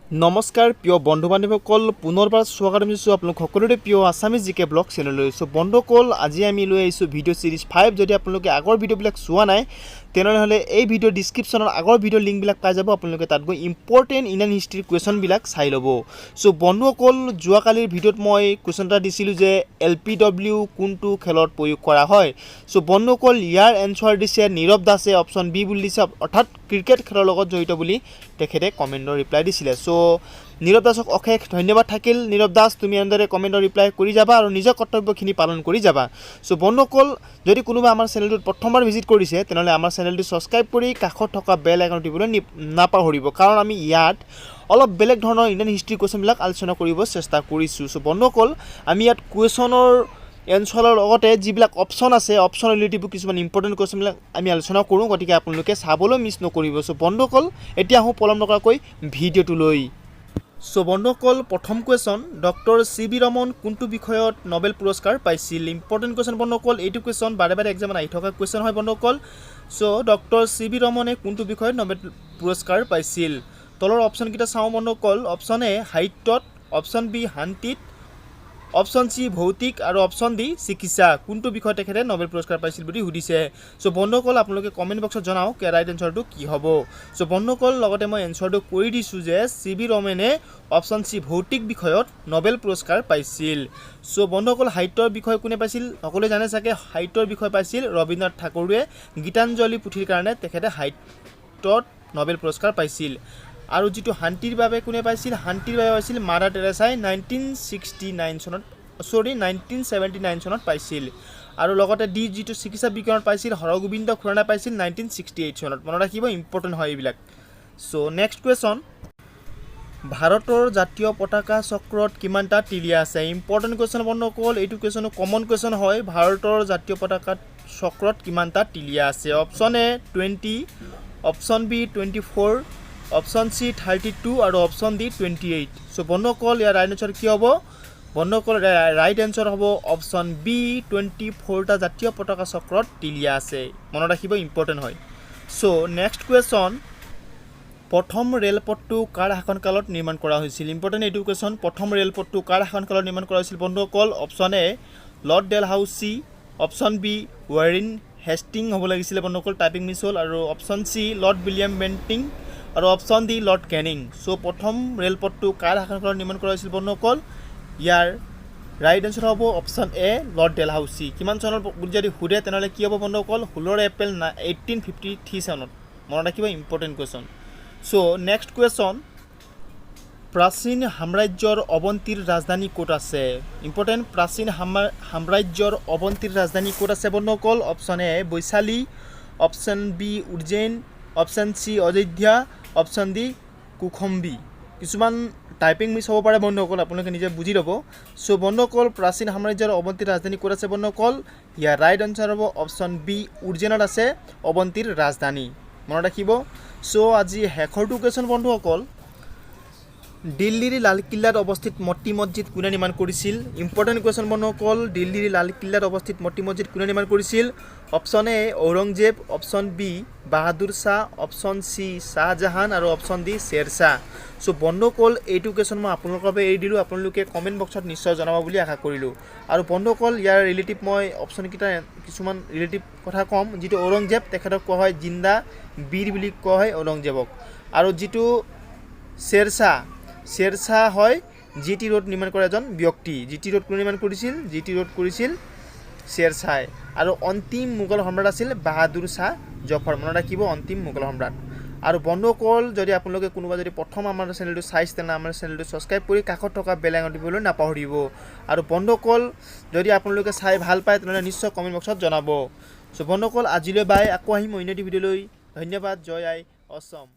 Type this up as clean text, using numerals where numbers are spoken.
নমস্কাৰ প্ৰিয় বন্ধু বান্ধৱীসকল, পুনৰবাৰ স্বাগতম জনাইছোঁ আপোনালোক সকলোৰে প্ৰিয় আছামিজ জি কে ব্লগ চেনেললৈ। চ' বন্ধুসকল, আজি আমি লৈ আহিছোঁ ভিডিঅ' ছিৰিজ 5। যদি আপোনালোকে আগৰ ভিডিঅ'বিলাক চোৱা নাই, তেনেহ'লে এই ভিডিঅ' ডিছক্ৰিপশ্যনত আগৰ ভিডিঅ' লিংকবিলাক পাই যাব। আপোনালোকে তাত গৈ ইম্পৰ্টেণ্ট ইণ্ডিয়ান হিষ্ট্ৰীৰ কুৱেশ্যনবিলাক চাই ল'ব। চ' বন্ধুসকল, যোৱাকালিৰ ভিডিঅ'ত মই কুৱেশ্যন এটা দিছিলোঁ যে এলপিডব্লিউ কোনটো খেলত প্ৰয়োগ কৰা হয়। চ' বন্ধুসকল, ইয়াৰ এনচাৰ দিছে নীৰৱ দাসে, অপশ্যন বি বুলি দিছে, অৰ্থাৎ ক্ৰিকেট খেলৰ লগত জড়িত বুলি তেখেতে কমেণ্টৰ ৰিপ্লাই দিছিলে। চ' নীৰৱ দাসক অশেষ ধন্যবাদ থাকিল। নীৰৱ দাস, তুমি এনেদৰে কমেণ্টৰ ৰিপ্লাই কৰি যাবা আৰু নিজৰ কৰ্তব্যখিনি পালন কৰি যাবা। চ' বন্ধুসকল, যদি কোনোবা আমাৰ চেনেলটোত প্ৰথমবাৰ ভিজিট কৰিছে, তেনেহ'লে আমাৰ চেনেলটো ছাবস্ক্ৰাইব কৰি কাষত থকা বেল আইকন টিপিবলৈ নাপাহৰিব, কাৰণ আমি ইয়াত অলপ বেলেগ ধৰণৰ ইণ্ডিয়ান হিষ্ট্ৰী কুৱেশ্যনবিলাক আলোচনা কৰিব চেষ্টা কৰিছোঁ। চ' বন্ধুসকল, আমি ইয়াত কুৱেশ্যনৰ এনচাৰৰ লগতে যিবিলাক অপশ্যন আছে, অপশ্যন ৰিলেটিভ কিছুমান ইম্পৰ্টেণ্ট কুৱেশ্যনবিলাক আমি আলোচনা কৰোঁ। গতিকে আপোনালোকে চাবলৈ মিছ নকৰিব। চ' বন্ধুসকল, এতিয়া আহোঁ পলম নকৰাকৈ ভিডিঅ'টোলৈ। চ' বন্ধুসকল, প্ৰথম question, doctor C V Raman কোনটো বিষয়ত নবেল পুৰস্কাৰ পাইছিল? ইম্পৰ্টেণ্ট কুৱেশ্যন বন্ধুসকল। এইটো কুৱেশ্যন বাৰে বাৰে এক্সামত আহি থকা কুৱেশ্যন হয় বন্ধুসকল। চ' ডক্টৰ চি ভি ৰমনে কোনটো বিষয়ত নবেল পুৰস্কাৰ পাইছিল? তলৰ অপশ্যনকেইটা চাওঁ বন্ধুসকল। অপশ্যন এ সাহিত্যত, অপশ্যন বি শান্তিত, অপশ্যন চি ভৌতিক আৰু অপশ্যন ডি চিকিৎসা। কোনটো বিষয়ত তেখেতে নবেল পুৰস্কাৰ পাইছিল বুলি সুধিছে। চ' বন্ধুসকল, আপোনালোকে কমেণ্ট বক্সত জনাওক ৰাইট এনচাৰটো কি হ'ব। চ' বন্ধুসকল, লগতে মই এনচাৰটো কৰি দিছোঁ যে চি ভি ৰমনে অপশ্যন চি ভৌতিক বিষয়ত নবেল পুৰস্কাৰ পাইছিল। চ' বন্ধুসকল, সাহিত্যৰ বিষয়ে কোনে পাইছিল? সকলোৱে জানে চাগে, সাহিত্যৰ বিষয় পাইছিল ৰবীন্দ্ৰনাথ ঠাকুৰে। গীতাঞ্জলি পুথিৰ কাৰণে তেখেতে সাহিত্যত নবেল পুৰস্কাৰ পাইছিল। আৰু যিটো শান্তিৰ বাবে কোনে পাইছিল? শান্তিৰ বাবে পাইছিল মাদাৰ টেৰেছাই, 1969 চনত, চৰি, 1979 চনত পাইছিল। আৰু লগতে ডি যিটো চিকিৎসা বিজ্ঞানত পাইছিল, হৰগোবিন্দ খুৰানা পাইছিল 1968 চনত। মনত ৰাখিব, ইম্পৰ্টেণ্ট হয় এইবিলাক। চ' নেক্সট কুৱেশ্যন, ভাৰতৰ জাতীয় পতাকা চক্ৰত কিমানটা তিলীয়া আছে? ইম্পৰ্টেণ্ট কুৱেশ্যন বন্ধুসকল। এইটো কুৱেশ্যনো কমন কুৱেশ্যন হয়। ভাৰতৰ জাতীয় পতাকাত চক্ৰত কিমানটা তিলীয়া আছে? Option A 20, option B 24, option C 32 আৰু অপশ্যন ডি 28। চ' বন্ধুসকল, ইয়াৰ ৰাইট এনচাৰ কি হ'ব? বন্ধুসকল, ৰাইট এনচাৰ হ'ব অপশ্যন বি, 24টা জাতীয় পতাকা চক্ৰত তিলীয়া আছে। মনত ৰাখিব, ইম্পৰ্টেণ্ট হয়। চ' নেক্সট কুৱেশ্যন, প্ৰথম ৰেলপথটো কাৰ শাসনকালত নিৰ্মাণ কৰা হৈছিল? ইম্পৰ্টেণ্ট এইটো কুৱেশ্যন। প্ৰথম ৰেলপথটো কাৰ শাসনকালত নিৰ্মাণ কৰা হৈছিল বন্ধুসকল? Option A lord Dalhousie, option B Warren Hasting হ'ব লাগিছিলে বন্ধুসকল, টাইপিং মিছ হ'ল, আৰু option C lord William Bentinck আৰু অপশ্যন ডি লৰ্ড কেনিং। চ' প্ৰথম ৰেলপথটো কাৰ শাসনকালত নিৰ্মাণ কৰা হৈছিল বন্ধুসকল? ইয়াৰ ৰাইট এনচাৰ হ'ব অপশ্যন এ লৰ্ড ডেলহাউচি। কিমান চনত বুলি যদি সোধে, তেনেহ'লে কি হ'ব বন্ধুসকল? 16 এপ্ৰিল 1853 চনত। মনত ৰাখিব, ইম্পৰ্টেণ্ট কুৱেশ্যন। চ' নেক্সট কুৱেশ্যন, প্ৰাচীন সাম্ৰাজ্যৰ অৱন্তীৰ ৰাজধানী ক'ত আছে? ইম্পৰ্টেণ্ট। প্ৰাচীন সাম্ৰাজ্যৰ অৱন্তীৰ ৰাজধানী ক'ত আছে বন্ধুসকল? Option A Vaishali, option B Ujjain, option C Ayodhya, option D Kaushambi. কিছুমান টাইপিং মিছ হ'ব পাৰে বন্ধুসকল, আপোনালোকে নিজে বুজি ল'ব। চ' বন্ধুসকল, প্ৰাচীন সাম্ৰাজ্যৰ অৱন্তীৰ ৰাজধানী ক'ত আছে বন্ধুসকল? ইয়াৰ ৰাইট আনচাৰ হ'ব অপশ্যন বি, উজ্জৈনত আছে অৱন্তীৰ ৰাজধানী। মনত ৰাখিব। চ' আজি শেষৰটো কুৱেশ্যন বন্ধুসকল, দিল্লীৰ লালকিল্লাত অৱস্থিত মতি মছজিদ কোনে নিৰ্মাণ কৰিছিল? ইম্পৰ্টেণ্ট কুৱেশ্যন বন্ধুসকল। দিল্লীৰ লালকিল্লাত অৱস্থিত মতি মছজিদ কোনে নিৰ্মাণ কৰিছিল? Option A Aurangzeb, option B Bahadur Shah, option C Shahjahan আৰু অপশ্যন ডি শ্বেৰশ্বাহ। চ' বন্ধুসকল, এইটো কুৱেশ্যন মই আপোনালোকৰ বাবে এৰি দিলোঁ। আপোনালোকে কমেণ্ট বক্সত নিশ্চয় জনাব বুলি আশা কৰিলোঁ। আৰু বন্ধুসকল, ইয়াৰ ৰিলেটিভ মই অপশ্যনকেইটা কিছুমান ৰিলেটিভ কথা ক'ম। যিটো ঔৰংজেব, তেখেতক কোৱা হয় জিন্দা বীৰ বুলি কোৱা হয় ঔৰংজেবক। আৰু যিটো শ্বেৰশ্বাহ, শ্বেৰশ্বাহ হয় জি টি ৰোড নিৰ্মাণ কৰা এজন ব্যক্তি। জি টি ৰোড কোনে নিৰ্মাণ কৰিছিল? জি টি ৰোড কৰিছিল শ্বেৰশ্বাহে। আৰু অন্তিম মোগল সম্ৰাট আছিল বাহাদুৰ শ্বাহ জফৰ। মনত ৰাখিব, অন্তিম মোগল সম্ৰাট। আৰু বন্ধুসকল, যদি আপোনালোকে কোনোবা যদি প্ৰথম আমাৰ চেনেলটো চাইছে, তেনেহ'লে আমাৰ চেনেলটো ছাবস্ক্ৰাইব কৰি কাষত থকা বেল আইকন টিপিবলৈ নাপাহৰিব। আৰু বন্ধুসকল, যদি আপোনালোকে চাই ভাল পায়, তেনেহ'লে নিশ্চয় কমেণ্ট বক্সত জনাব। চ' বন্ধুসকল, আজিলৈ বাই। আকৌ আহিম অন্য এটি ভিডিঅ'লৈ। ধন্যবাদ। জয় আই অসম।